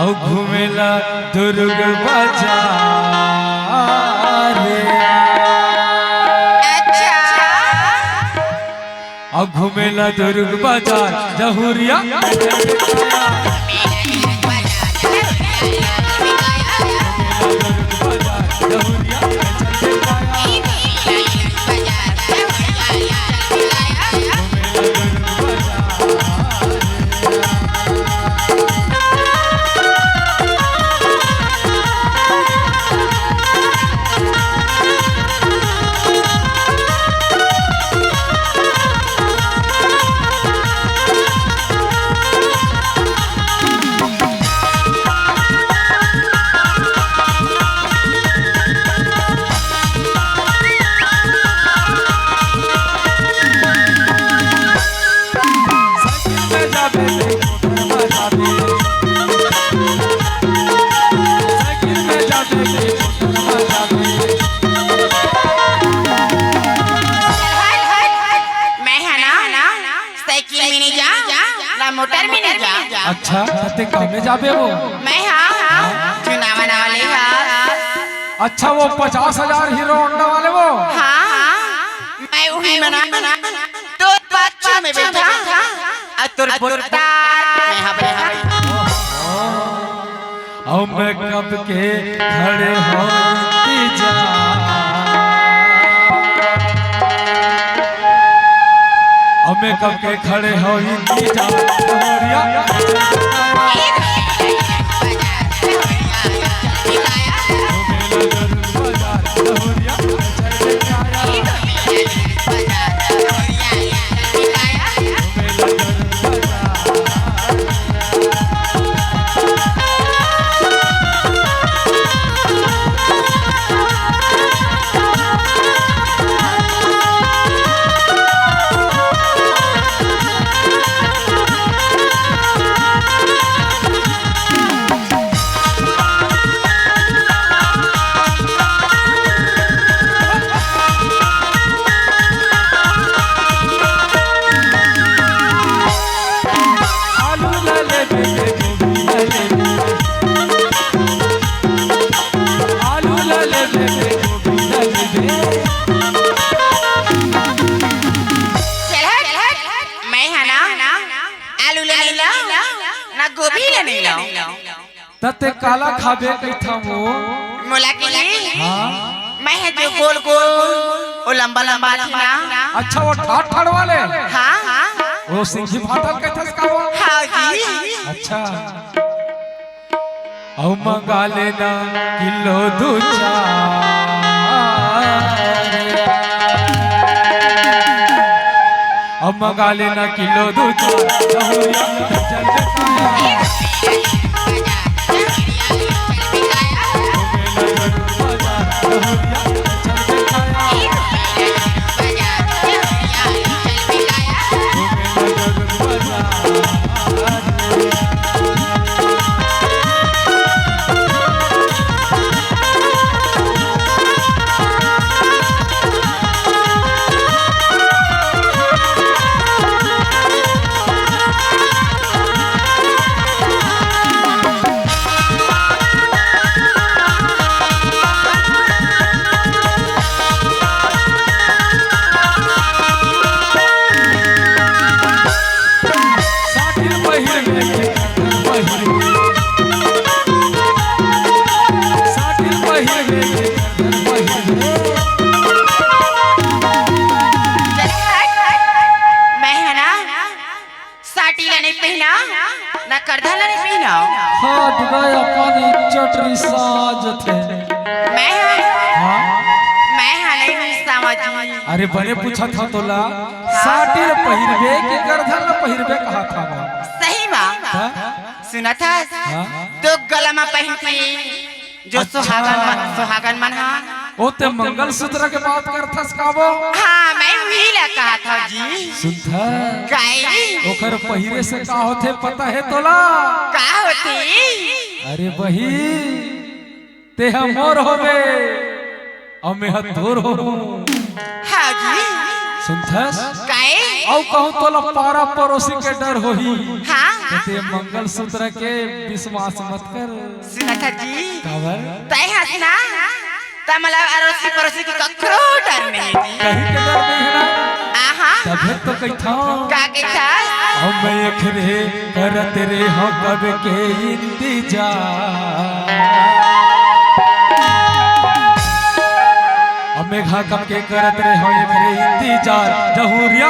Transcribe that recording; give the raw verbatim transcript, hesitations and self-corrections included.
अउ घूमेला दुर्ग बाजार। अच्छा। अउ घूमेला दुर्ग बाजार, जहुरिया। मैं हा ना, साइकिल में नहीं जा, ना मोटर में नहीं जा। अच्छा, त ते कामे जाबे वो? मैं हा, चुनाव वाले हा। अच्छा, वो पचास हजार हीरो होंडा वाले वो? हाँ, मैं उही मना, तो बच्चों में बैठा, आ तोर बोलता, मैं हा, मैं हा। अउ मैं कब के खड़े हों इंतजार। अउ मैं कब के खड़े हों इंतजार। चल हट, चल हट। मैं हा ना, आलू ले नहीं लाव, ना गोभी ले नहीं लाव। त ते काला खाबे कहिथव वो? मोला के लिए? हाँ। मैं हा जो गोल गोल, वो लंबा लंबा थी ना। अच्छा, वो ठाड़ ठाड़ वाले? हाँ, हाँ। वो सिंघी फाटल कहिथस का वो? हाँ जी। अच्छा। अउ मंगा लेना किलो दू चार। अउ मंगा लेना किलो दू चार। जहुरिया चल दे। मैं हा ना, साटी ला नहीं पहिना, ना करधा ला नहीं पहिना। हाँ, दुबई अपन इज्जत रिसा जथे। मैं हा, हाँ? मैं हा नहीं रिसावा जी। अरे बने पूछत हँव तोला, साटी ला पहिरबे कि करधा ला पहिरबे कहत हँव? सही मा। हाँ? सुनत हस? हाँ? तो गला मा पहिनथे। जो अच्छा। सुहागन मन, सुहागन मन हा। ओ ते मंगलसूत्र के बात करथस का वो? हाँ, मैं उही ला कहत हँव जी। सुनथस? काई? ओकर पहिरे से का होथे पता हे तोला? का होथे? अरे बही, ते हा मोर होबे, अउ मैं हा तोर होहूँ। हाँ जी। सुनथस? काई? अउ कहूँ तोला पारा पड़ोसी के डर होही, हाँ। त ते मंगलसूत्र के विश्वास मत कर। सुनत हस जी, काबर? तय हस ना, त मतलब अड़ोसी पड़ोसी के ककरो डर नहीं जी। कहीं के डर नहीं है ना, आहा, तभे तो कहिथौं। का कहिथस? हम एखरे करत रेहेंव कब के इंतजार। अब मेघा कब के करत रेहेंव एखरे इंतजार। जहूरिया